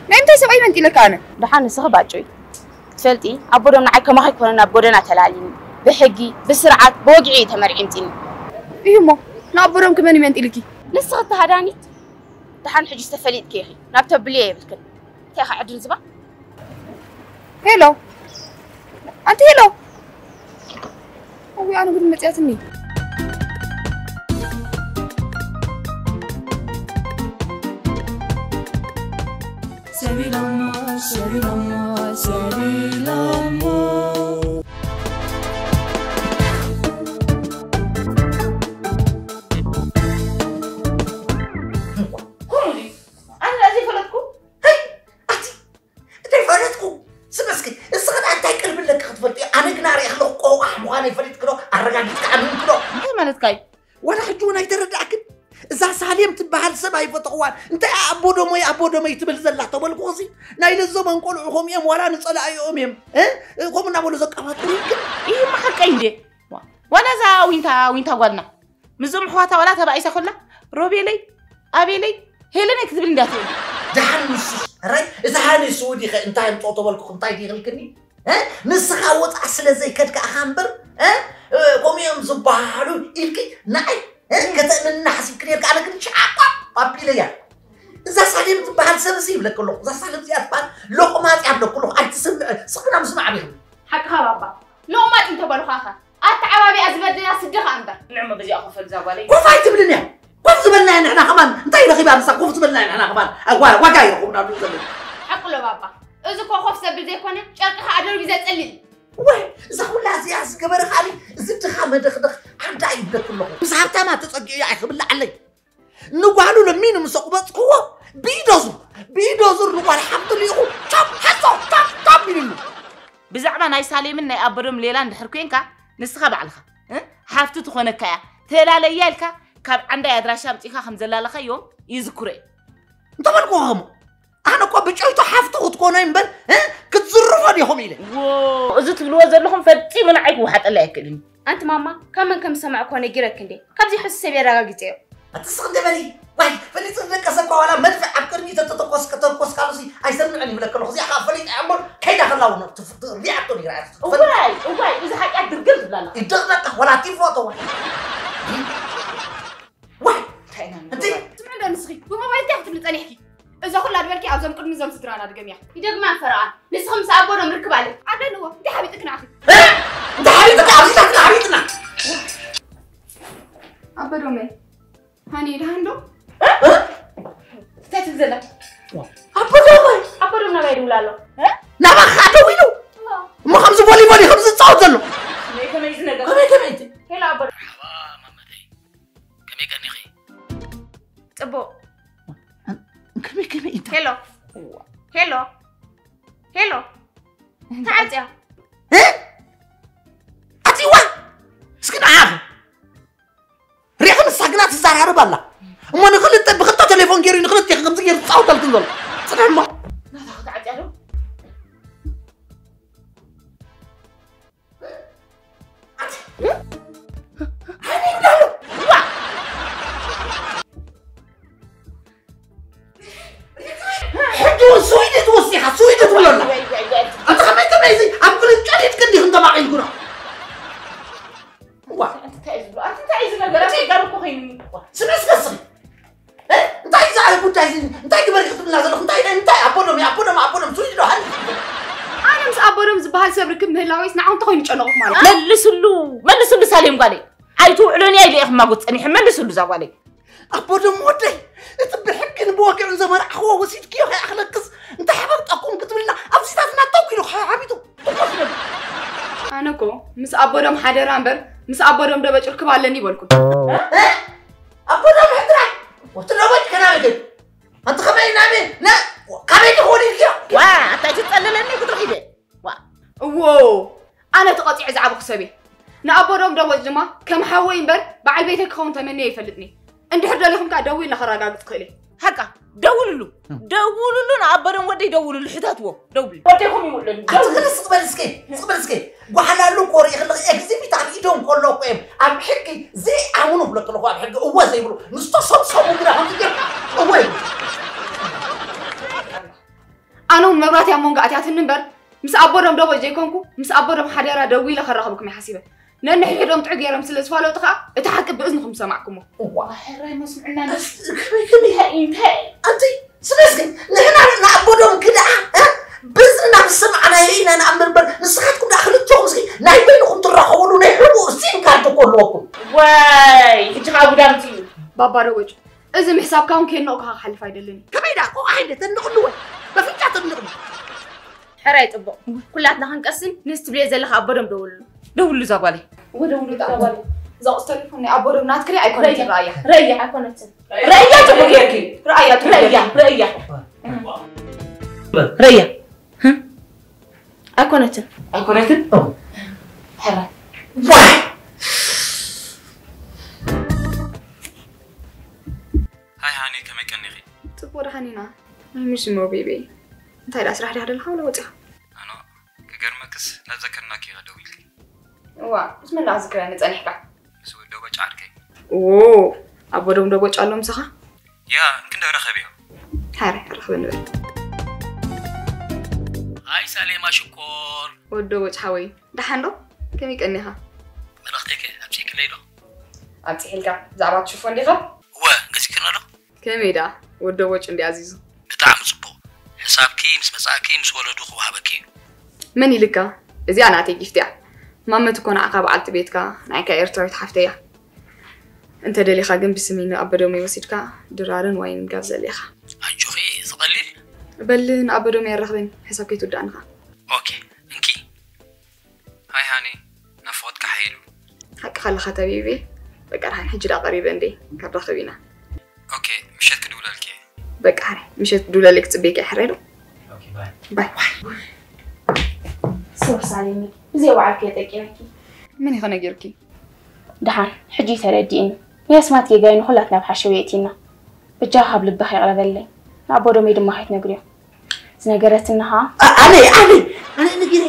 ናይ ምንታይ ሰብኣይ መንጢለካ ኣነ? ደሓን ንስኺ ባጭዊ ትፈልጢ። ኣቦዶም ንዓይ ከማኺ ኮነ ናብ ጎደና ተላሊኒ። ብሕጊ ብስርዓት ብወግዒ እዩ ተመርዒምጢኒ። እዩ እሞ ንኣቦዶም ክመን እዩ መንጢልኪ? ንስኺ ተሃዳኒት። ደሓን ሕጂ ዝተፈሊጥኪ ኢኺ። ናብ ተብልዮ የብልክን። እንታይ ኢኻ ዕድል ዝባ? ሄሎ ኣንቲ ሄሎ። እዊ ኣነ ግን መፅያትኒ። ሰቢሎሞ ሰቢሎሞ ሰቢሎሞ። ኩሉ ድዩ? ኣነ ዘይፈለጥኩ? ሀይ ኣቲ እንታይ ፈለጥኩ? ስመስኪ እስኺ እንታይ ቅልብለኪ ክትፈልጢ? ኣነ ግና ሪእኺ ኣለኹ ቆዋሕ ምዃነይ ፈሊጥኪ ዶ? ኣረጋጊፅኪ ኣሚንኪ ዶ? እንታይ ማለትካ እዩ? ወላ ሕጂ እውን ኣይተረዳእክን? እዛ ሳሌም ትበሃል ሰብ ኣይፈተኽዋን። እንታይ ኣቦዶመይ ኣቦዶመይ ትብል ዘላ ተበልኩ። እዚ ናይ ለዘበን ቆልዑ ከምኡ እዮም፣ ዋላ ንጸላኢኦም እዮም እ ከምኡ እናበሉ ዘቀባጥሩ። ግን ይህማ ሓቀይ እንዴ? ዋላ እዛ ዊንታ ዊንታ ጓልና ምስዞም ኣሕዋታ ዋላ ተባኢሳ ኮላ ሮቤለይ ኣቤለይ ሄለነይ ክትብል እንዳትብል። ደሓን ንሱስ ራይ እዛ ሃኒ ስውዲ ኸ እንታይ ኣምፅኦ ተበልኩ እንታይ ይኽልክኒ? እ ንስኻ ወፃእ ስለ ዘይከድካ ኢኻ እምበር እ ከምኡ እዮም ዝበሃሉ ኢልኪ ንዓይ እ ከተእምንና ሓሲብኪ ነርካ። ኣነ ግን ሻዕቋ ኣቢለያ። እዛ ሳሌም ትበሃል ሰብ እዚ ይብለክ ኣለኹ። እዛ ሳሌም እዚኣ ትበሃል ሎቕማፅ እያ ብለክ ኣለኹ። ኣይትስምዕ ስኽና ምስማዕ ቢኽም። ሓቅኻ ባባ። ሎቕማፅ እንተበሉኻ ኸ ኣተዓባቢኣ ዝበደላ ስድኻ እምበር። ንዕሞ በዚኣ ኮፈል እዛ ጓለይ። ኮፍ ኣይትብልን እያ። ኮፍ ዝበልና እያ ንሕና ከማን። እንታይ ረኺባ ንሳ ኮፍ ዝበልና እያ ንሕና ከማን። ኣይ፣ ዋ- ዋጋ ይረኽቡና ዶ ዘሎ። ሓቁ ኣሎ ባባ። እዚ እኮ ኮፍ ዘብል ዘይኮነ ጨርቂ ከዓ ደርቢ ዘፅልል። ወይ እዛ ኩላ እዚኣ ዝገበረ ከዓኒ እዚ ድኻ መደኽደኽ ዓዳ ይብለክ ኣለኹ። ምስ ሃብታማ ተፀጊኡ እያ ኣይክብላዓለይ። ንጓሉ ለሚኑ ምስ ኣቑበጽክዎ ብኢዶ ዙር ብኢዶ ዙር ንጓል ሓብቲ ልኢኹ ቻፕ ሓሶ ቻፕ ቻፕ ኢሉሉ። ብዛዕባ ናይ ሳሌምን ናይ ኣበዶም ሌላን ድሕር ኮንካ ንስኻ ባዕልኻ እ ሓፍቲ ትኾነካ እያ ተላለያ ኢልካ ካብ ዓንዳይ ኣድራሻ ኣምጺእካ ከም ዘላለኻዮም ይዝክሮ እየ። እንተበልኩኻ ኸሞ ኣነ እኮ ብጨይቶ ሓፍቲ ክትኮኖ እምበር እ ክትዝርፎ ዲኹም ኢለ። ዎ፣ እዚ ትብልዎ ዘለኹም ፈጺሙ ንዓይ ክወሓጠለይ ኣይክእልን እዩ። ኣንቲ ማማ ካብ መን ከም ዝሰማዕክዎ ነጊረኪ እንዴ? ካብዚ ሕዚ ሰብ የረጋጊጸዮ። ኣቲ ስቕ እንደ በሊ ዋይ ፈሊጥ ዝደቀሰ እኳ ዋላ መድፍዕ ኣብ ቅድሚኡ ተተተኮስ ከተኮስካሉሲ ኣይሰምዕን ይብለክ ኣለኹ። እዚኣ ከዓ ፈሊጣ እያ እምበር ከይዳ ከላ እውን ትፍ- ሪኣቶ ነይራ እያ ትፍ- እዋይ እዋይ እዚ ሓቂያ ድርግም ትብላ ኣለኻ። ይደቕደቕ ወላ ቲፎ ተዋ። ዋይ እንታይ ኢና ንብሎ? እንታይ? ስምዒ ዶ ንስኺ ብሞባይል እንታይ ክትብሊ ጸኒሕኪ? እዛ ኩላ ድበልኪ ኣብዞም ቅድሚ እዞም ስድራና ድገምያ። ይደግማ ፈረቓ ንስኺ ምስ ኣቦዶም ርክብ ኣለኪ። ኣለንዎ እንታይ ሓቢጥክ ንዓኺ? እንታይ ሓቢጥክ ኣብዚታት ሓቢጥና? ኣቦዶመይ ሃኒ ደሃን ዶ? እንታይ ትብል ዘላ? ኣቦዶመይ ኣቦዶም ናባይ ይድውል ኣሎ። ናባኻ ደዊሉ እሞ ከምዚ ቮሊቦል እዩ ከምዚ ዝፃወት ዘሎ። ከመይ ከመይ እዚ ነገር? ከመይ ከመይ እቲ ሄሎ ኣቦዶም። መርሓባ ማመተይ ከመይ ቀኒኺ? ጽቡቕ። ከመይ ከመይ እንታ ሄሎ ሄሎ ሄሎ ተዓጽያ። እ ኣቲዋ እስኪ ንዓኺ ሪኢኺ ንሳ ግና ትዘራረብ ኣላ እሞ ንኽልተ ብኽልተ ቴሌፎን ገይሩ ንኽልተ ከምዚ ገይሩ ዝፃወተልክን ዘሎ። ፅንሕ እሞ ናታ ክትዓፅያ ዶ? ሕጂ እውን ስዊዲ ትወስድ ኢኻ ስዊዲ ትብሎ ኣላ። ኣንተ ከመይ ከመይ እዚ ኣብ ግልንጫ ዲድ ክንዲ ክንተማቒልኩ ነው። እዋ እንታይ እዩ ዝብሎ ኣቲ እንታይ እዩ ዝነገር ኣቲ ጋር እኮ ኮይኑ ስሚ ስመስል እንታይ ዛዕባ ጉዳይ እዚ እንታይ ግበር ክትብልና ዘለኹ እንታይ እንታይ ኣቦዶም ኣቦዶም ኣቦዶም ስዊዲ ዶ ሃኒ ኣነ ምስ ኣቦዶም ዝበሃል ሰብ ርክብ ምህላወይስ ንዓኹም ተኾይኑ ጨነቑ ማለት መልስሉ መልስሉ ሳሌም ጓለይ ኣይትውዕሎን እያ ኢለ ኢኹም ማጎት ጸኒሐ መልስሉ እዛ ጓለይ ኣቦዶም ወደይ እቲ ብሕግን ብወግዕን ዘመርዓኽዎ ወሲድክዮ ከይኣኽለክስ እንታይ ሓበርጠኩም ክትብልና ኣብዚታት እናተውኪሉ ሓቢጡ ኣነ እኮ ምስ ኣቦዶም ሓደራ እምበር ምስ ኣቦዶም ደበጭ ርክብ ኣለኒ ይበልኩም። ኣቦዶም ሕድራ ወቲ ደበጭ ከናበ ግን ኣንቲ ከመይ ናበ ነ ካበይ ትኾን ኢልክዮ ዋ ኣታይ ትጸልለኒ ክትረኺበ ዋ እዎ ኣነ ተቐጺዐ ዝዓበኹ ሰበይ ንኣቦዶም ደበጭ ድማ ከም ሓወይ እምበር በዓል ቤተይ ክኸውን ተመንየ ይፈልጥኒ። እንድሕር ደሊኹም ከኣ ደዊልና ከረጋግጽ ክእል እየ። ሓቃ ደውልሉ። ደውልሉ፣ ንኣበዶም ወደይ ደውልሉ፣ ሕተትዎ። ደውልሉ። ወደይኩም ይውልሉ። ኣቲ ገለ ስቕ በል እስኪ፣ ስቕ በል እስኪ። ጓሓላሉ እኮ ሪኢ ከለኺ ኤግዚቢት ኣብ ኢዶም ከሎ እኮ እዮም ኣብ ሕጊ ዘይኣምኑ ክብለኪ ኣለኹ፣ ኣብ ሕጊ እወ ዘይብሉ። ንዝተሰብሰቡ ግዳ ከምዚ ገይሩ እወ ይብሉ። ኣነ እውን መብራህቲ ኣብ መንጎ ኣትያትኒ እምበር፣ ምስ ኣቦዶም ደቦ ዘይኮንኩ፣ ምስ ኣቦዶም ሓደራ ደዊለ ከራኽብኩም እየ ሓሲበ። ነንሕድሕዶም ጥዑይ ገይሮም ስለ ዝፋለጡ ኸኣ፣ እቲ ሓቂ ብእዝንኹም ዝሰማዕኩሞ። እዋ። ሕራይ መስምዕና ደስ። ከመይ፣ ከመይ? እንታይ፣ እንታይ? ኣንቲ፣ ስለዚ ንሕና ንኣቦዶም ክድኣ፣ እ? ብእዝንና ምስ ሰማዕናዮ ኢና ንኣምን እምበር፣ ንስኻትኩም ደኣ ክልተኹም እስኪ ናይ በይንኹም ትራኸብሉ ናይ ሕቡእ ሲም ካርድ እኮ ኣለኩም። ወይ፣ ሕጂ ኸኣ ጉዳምቲ እዩ። ባባ ደቦጭ፣ እዚ ምሕሳብካ እውን ከየድነቕኩኻ ክሓልፍ ኣይደልን እየ። ከመይ ደኣ ቆቕ ዓይነ ተድንቕኒ ወይ በፍንጫ ተድንቕኒ? ሕራይ ጽቡቕ። ኩላትና ክንቀስን፣ ንስ ትብልዮ ዘለኻ ኣቦዶም ደውልሉ። ደውልሉ እዛ ጓለይ። እወ፣ ደውልሉ እዛ ጓለይ። እዛ ቁጽሪ ተሌፎን ናይ ኣቦዶም ናትኪ ድያ ኣይኮነትን? ረያ። ረኣያ። ረያ ኣይኮነትን። ረያ ጽቡቕ ጌርኪ። ረኣያ ጽቡቕ ረያ፣ ጌርኪ። ረያ። ረያ። ኣይኮነትን። ኣይኮነትን? ሕራይ። ዋይ! ሃይ ሃኒ፣ ከመይ ቀኒኺ? ጽቡቕ ደሓን ኢና። ናይ ምሽ እሞ ቤቢ። እንታይ ደኣ ስራሕ ዲኻ ዘለኻ ወላ ወጺኻ? ኣኖ፣ ክገርመክስ ናብ ዘከርናኪ ኢኻ ደዊልኪ። እዋ፣ ምስ መን ደኣ ክዝክረኒ ጸኒሕካ? ምስ ወዲ ደቦጭ ዓርከይ። ኦ፣ ኣቦዶም ደቦጭ ኣሎ ምሳኻ? ያ፣ እንክንደ ረኸብዮ። ሃረ፣ ረኸብ ንበል። ሃይ ሳሌማ ሽኮር። ወዲ ደቦጭ ሓወይ፣ ደሓን ዶ? ከመይ ቀኒኻ? መልእኽተይከ ኣብጺሕክለይ ዶ? ኣብጺሕልካ። ብዛዕባ እቲ ሽፎን ዲኻ? እወ፣ ገዚእክልና ዶ? ከመይ ደኣ? ወዲ ደቦጭ እንድዩ ኣዚዙ። ብጣዕሚ ጽቡቕ። ሕሳብኪ ምስ መጻእኪ ምስ ወለዱ ክወሃበኪ እዩ። መን ኢልካ? እዚኣ ናተይ ጊፍት እያ። ማመት እኮ ንዓኻ በዓልቲ ቤትካ፣ ንዓይካ ኤርትራዊት ሓፍተይ እያ። እንተ ደሊኻ ግን ብስመይ ንኣቦዶመይ ወሲድካ ድራርን ዋይንን ጋብዘሊ ኢኻ። ኣጆኺ፣ እዚ ቀሊል። በል ንኣቦዶመይ ኣራኽበኒ፣ ሕሳብ ከይትውድኣኒ ኸኣ። ኦኬ፣ እንኪ። ሃይ ሃኒ፣ ናፍቖትካ ሓይሉ። ሓቅኻ ኣለኻ ተቢቢ። በቃ፣ ደሓን ሕጂ ደኣ ቀሪበ እንዴ፣ ክንራኸብ ኢና። ኦኬ፣ ምሸት ክድውለልኪ እየ። በቃ፣ ሕራይ፣ ምሸት ክድውለለይ ክጽበየኪ እየ፣ ሕራይ ዶ? ኦኬ፣ ባይ። ባይ። ሶሪ ሳሌመይ፣ ብዘይ ወዓልኪ እየ ጠቂመኪ። መን ኢኸ ነጊርኪ? ደሓን፣ ሕጂ ተረዲእኒ። ናይ ኣስማት ጌጋይ ንኹላትና ኣብ ሓሸው የእቲና። በጃኻ ካብ ልብኻ ይቕረ በለለይ። ንኣቦዶመይ ድማ ከይትነግርዮ። ዝነገረትኒ ኸኣ ኣ-፣ ኣነ፣ ኣነ፣ ኣነ ነጊረ፣